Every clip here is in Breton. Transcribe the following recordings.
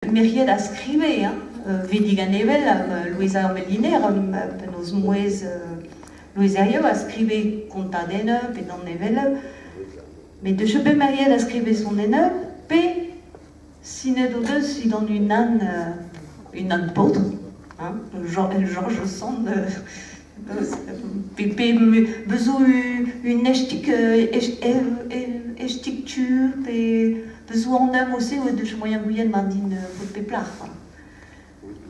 Merc'hed a skrive hein, Vedig an Evel, Louisa ar Meliner, penaos mouezh Louise Herrieu a skrive kontadennoù pe danevelloù. Met deus bet merc'hed a skrive sonennoù pe sinet o deus dindan unan, unan paotr, hein, Georges Sand, pe pe zo un estik estik tu pe zo an homme aussi o deus moyen gouiet mar din paotr pe plac'h quoi.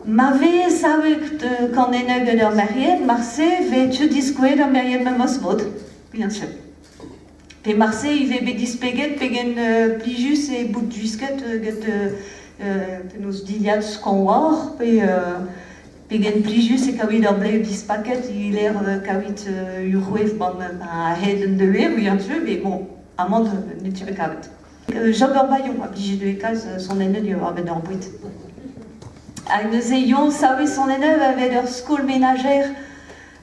Ma vez savet kanennoù gant ur merc'hed, marse 'vez tu diskouezet ur merc'hed memes mod, bien sûr. Pe marse ivez bet displeget pegen plijus eo bout gwisket get penaos dilhad skañvoc'h pe pegen plijus eo kaout ur blev dispaket e-lec'h kaout ur c'hoef gant a-hed un devezh, bien sûr, mais bon, amañ n'eo ket bet kavet. Job ur Bayon a blije dezhe kalz sonennoù diwar-benn ur boued. Hag neuze Yon savet sonennoù evet ur skol menajer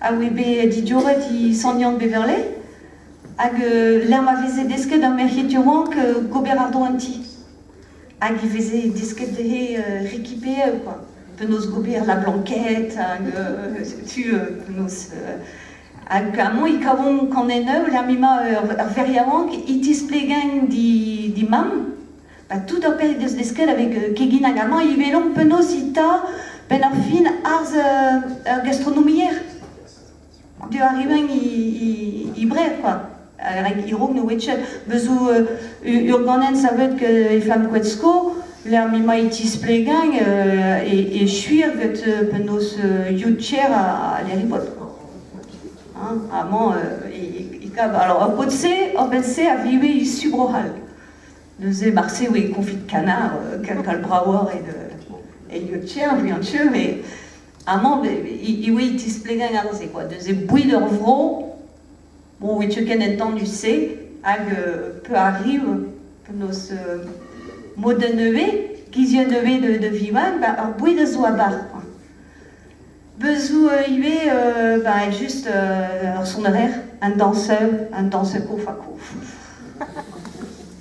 a oe bet didioret e Sant-Yann-Beverley hag lec'h ma veze desket ar merc'hed yaouank gober àr-dro an ti. Hag e veze desket dezhe rekipeoù quoi. Penaos gober la blanquette hag setu penaos hag amañ e kavomp kanennoù lec'h m'emañ ur verc'h yaouank e tisplegañ d'he mamm Ba tout ar pezh deus desket avec kegin hag amañ e welomp penaos e ta benn ar fin arz ur gastronomier. Du arrivañ i brer quoi. Rag e-raok ne oa ket. Bez zo ur ganenn savet get e flamm Koetsko, lec'h m'emañ e tisplegañ e chuir get penaos yout-cher a leribot. Hein, amañ e kav. Alors ur paotr-se, ur benn-se a vive e su Bro-C'hall. Neuze marse oe konfit kanard kalz bravoc'h e yout-cher, bien sûr, mais amañ e oe tisplegañ aze quoi. Neuze boued ur vro, bon oe ket ken entendus-se hag peurarriv penaos mod nevez, gizioù nevez de vivañ, ba ur boued a zo a-barh quoi. Bez zo ivez ba just ur soner, un dañseur, un dañseur kof-ha-kof.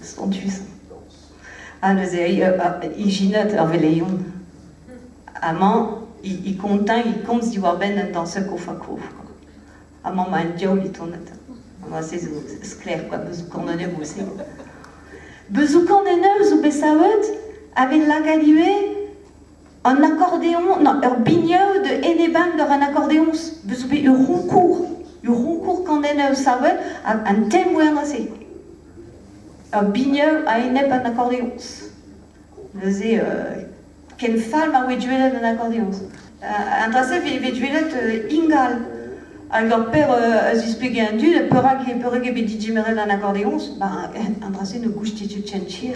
Spontus. Ha neuze ijinet ur veleion. Amañ i kontañ, i komz diwar-benn un dañseur kof-ha-kof. Amañ 'ma un diaoul é tonet. Amañ se zo sklaer quoi, beus zo kanennoù aussi. Beus zo kanennoù zo bet savet a vez lakaet ivez An akordeoñ, non, ur biniou de enebank d'ur an akordeoñs. Bez zo bet ur c'honkour, ur c'honkour kanennoù savet an tem oa neuze. Ur biniou a-enep an akordeoñs. Neuze, ken fall ma oe duellet an akordeoñs. An dra-se vez duellet ingal. Hag ur père a zisplege an dud perak perak eo bet digemeret an akordeoñs. Ba, an dra-se ne goust ket chen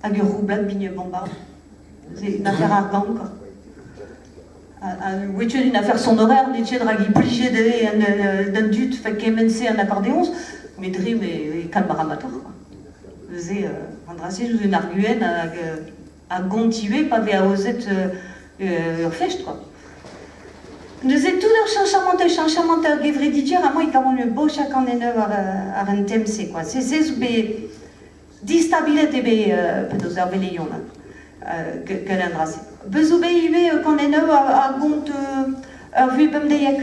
Hag ur roublad biniou bombard. C'est une affaire argant, quoi. Wetur une affaire sonoraire, n'eo ket rak implijet eo d'an dud fa kement-se an akordeoñs, met dre me kalm amateur, quoi. Neuze, an dra-se zo un arguenn hag a gont ivez pa vez aozet ur fest, quoi. Neuze tout ur cheñchamant ur cheñchamant ur gevredigezh amañ e kavan ur bochak an eneu ar an tem-se, quoi. Se zo bet Distabilet eo bet penaos ar veleion gant an dra-se. Bez zo bet ivez kanennoù a gont ur vuhez bemdeiek.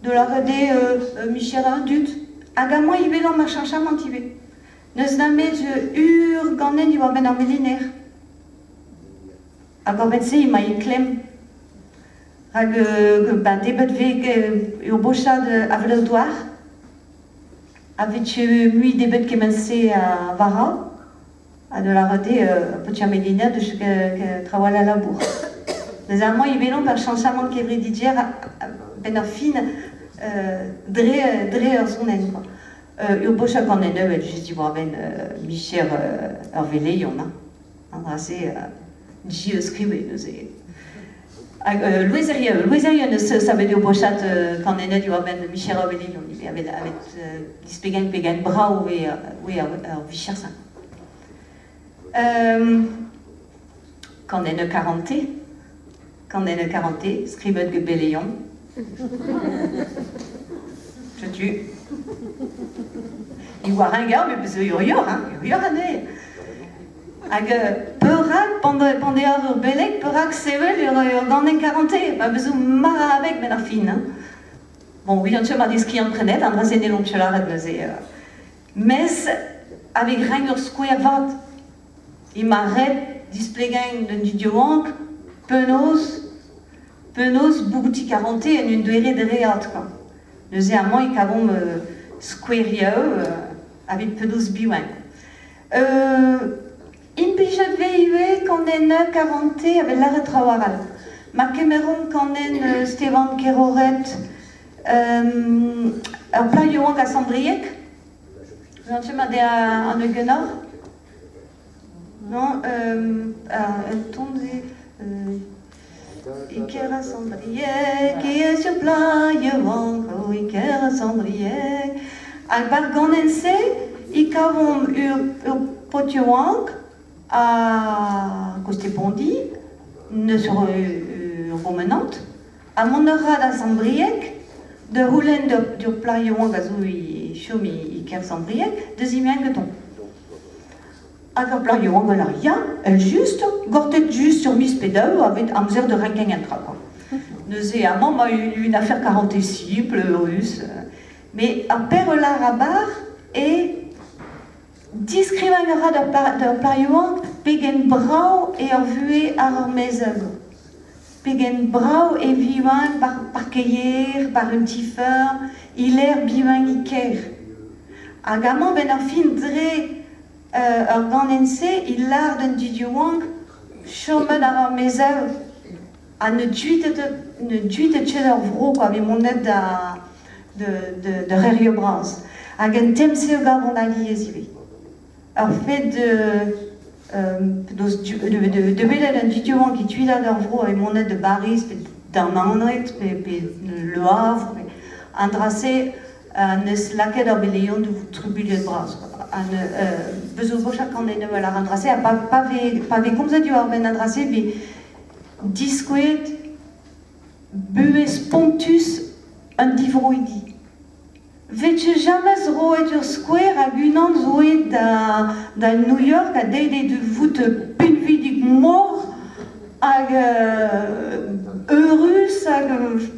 De lâret eo micher an dud. Hag amañ ivez lamm ar cheñchamant ivez. N'eus nemet ur ganenn diwar-benn ar meliner. Hag a-benn-se emañ e klemm. Rak ben debret 'vez ur bochad avel-douar. A vije mui debret kement-se a vara ha da lâret eo paotr Melina deus trawalc'h a labour. Neuze amañ e welomp ur cheñchamant kevredigezh a-benn ar fin dre dre ur sonenn quoi. Ur bochad gant en evel-just diwar-benn micher ur veleion hein. An dra-se ji skrive neuze. Hag Louezerien, Louezerien eus savet eo bochad kanennet diwar-benn micher ar veleion ivez, avet, avet displegañ pegen brav eo ar vicher-se. Kanenn karante, kanenn karante, skrivet get beleion. Setu. Diwar un gaou, met bezañ ur yoc'h, hein, ur yoc'h anezhe. Hag perak, pan eo ur beleg, perak sevel ur ganenn karantez? Ma vezo marabeg 'benn ar fin. Hein. Bon, oui, an ma deskiñ prenet, an dra-se n'hellomp ket lâret neuze. Mes avec reiñ ur skouer vat, emañ ret displegañ d'un dud yaouank penaos penaos boutiñ karantez en un doare dereat quoi. Neuze amañ e kavomp skouerioù evit penaos bihan. Implijet vez ivez kanenn karantez a vez lâret traoù arall. Ma kemeromp kanenn Stevan Keroret, ur plac'h yaouank a Sant-Brieg, mat eo an Eugenor? Non, un ton-se E kêr a Sant-Brieg e sur plac'h yaouank, oh, e kêr a Sant-Brieg. Hag war ganenn-se e kavomp ur paotr yaouank a koste Pondi, neus ur gomenant, ha mont a ra da Sant-Brieg da c'houlenn d'ur plac'h yaouank a zo e chom e kêr Sant-Brieg da zimezañ gantañ. Hag ar plac'h yaouank a lâr ya, èl-just, gortet just ur miz pe daou aveit amzer da renkañ an traoù. Neuze amañ 'ma une affaire karantez simpl, eurus. Mais ar père lâr a-bar eo diskrivañ a ra d'ur plac'h yaouank pegen brav eo ar vuhez àr ar maezioù. Pegen brav e vivañ bar parkeier, bar un ti-feurm, e-lec'h bivañ e kêr. Hag amañ 'benn ar fin dre ur ganenn-se e lâr d'un dud yaouank chomet àr ar maezioù ha ne duitet ne duitet ket ar vro kwa evit monet da da c'hêrioù bras. Hag en tem-se a gavont alies ivez. Ar fed de welet an dud yaouank e tuilat ar vro evit monet da Bariz pe d'an Naoned pe Le Havre an dra-se neus lakaet ar beleion da vout trubuilhet bras. Bezo vo chak an eno àr an dra-se ha pa vez pa vez komzet diwar-benn an dra-se vez diskouezet buhez spontus an divroidi. Vez james roet ur skouer hag unan zo aet da da New York ha deuet eo da vout pinvidik-mor hag eurus hag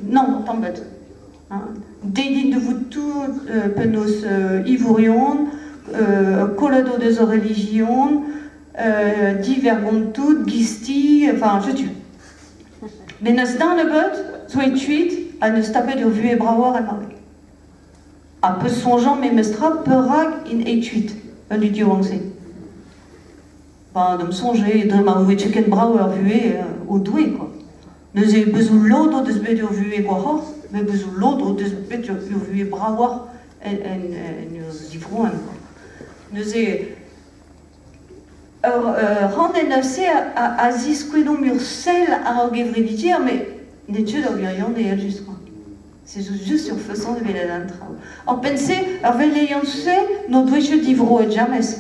non, tamm ebet. Deuet int da vout tout penaos ivourion, kollet o deus o relijion, divergont tout, gisti, enfin setu. Met n'eus den ebet zo e-tuit ha n'eus tapet ur vuhez bravoc'h emañ. Ha peus soñjañ memestra perak int e-tuit an dud yaouank-se. Ba d'am soñj eo dre ma voe ket brav ur vuhez o doe quoi. Neuze bezoù lod o deus bet ur vuhez gwashoc'h, met bezoù lod o deus bet ur vuhez bravoc'h en, en, en ur zivroenn quoi. Neuze ur rann en se a ziskouedomp ur sell àr ur gevredigezh, met n'eo ket ur wirionez evel-just quoi. C'est juste ur façon de welet an traoù. Ouzhpenn-se, ar veleion-se n'o doe ket divroet james.